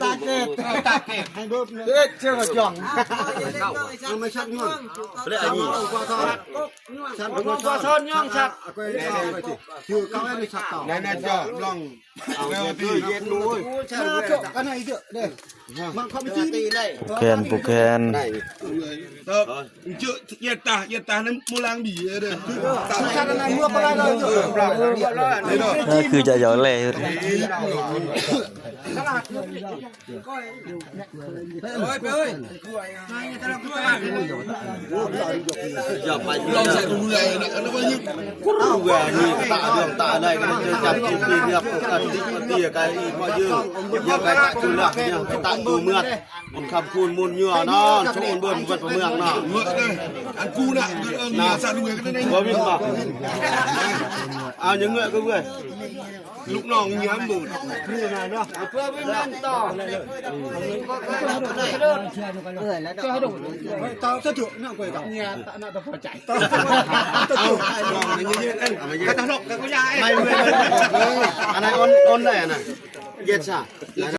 ຕາເກັດ ຕາເກັດ ເຮັດເຈົ້າກໍຈ່ອງ ເອົາມາຊັກຍ້ອນ ເລີຍອັນນີ້ ຊັກຍ້ອນ ຍ້ອນຊັກ ຄືເກົ່າ ອັນນີ້ຊັກເກົ່າ ນັ້ນນະ ເຈົ້າລອງ ເອົາເຮັດເລີຍ ເຮັດເລີຍ ມາເຖາະ ອັນນັ້ນອີກເດີ້ ເດີ້ ມາຄອມມິວນິດ ແຄນ ຜູ້ແຄນ ເອີ ເຈີ ເຢັດຕາ ເຢັດຕາ ນັ້ນໂມລາງດີເດີ້ ຄືຈະເອົາແລ້ວ ເອົາ ເວລານີ້ຕາເລື່ອງຕາໄດ້ກໍຈະຈັບກິນປີເລືອກ ປົກກະຕິ ເຕີຍກາຍອີກພໍເຢີ ເຍອະກາຍຕະຈຸລະ ຍັງຕະຢູ່ເມືອດ ມັນຄຳຄູນມູນຍົວນອນ ຊຸມເບິ່ນເບິດປະເມືອງນອນ ເງີ້ຍເດີ້ ອັນກູນະ ເງີ້ຍເອີ້ງເງີ້ຍສະເຫຼືອກັນໄດ້ ບໍ່ມີບໍ່ ເອົາ ຍັງເງີ້ຍກໍເວີຍ ລູກນ້ອງເງືອມບູດ ເພື່ອເປັນນຳຕໍ່ ເອີ ແລ້ວຕໍ່ສະເຖາະນະ ເອີຍ ເງືອມຕະໜ້າຕະພໍໃຈ ຕໍ່ສະເຖາະ ເອົາ ລອງໃນເຢັນໆ ເອົາມາເຢັນ ກະຕະຫຼົກກະກໍຢ່າ ໄມ່ເມື່ອຍ ອັນນັ້ນອ່ອນ ອ່ອນໄດ້ອັນນັ້ນ ເຢັນຊະ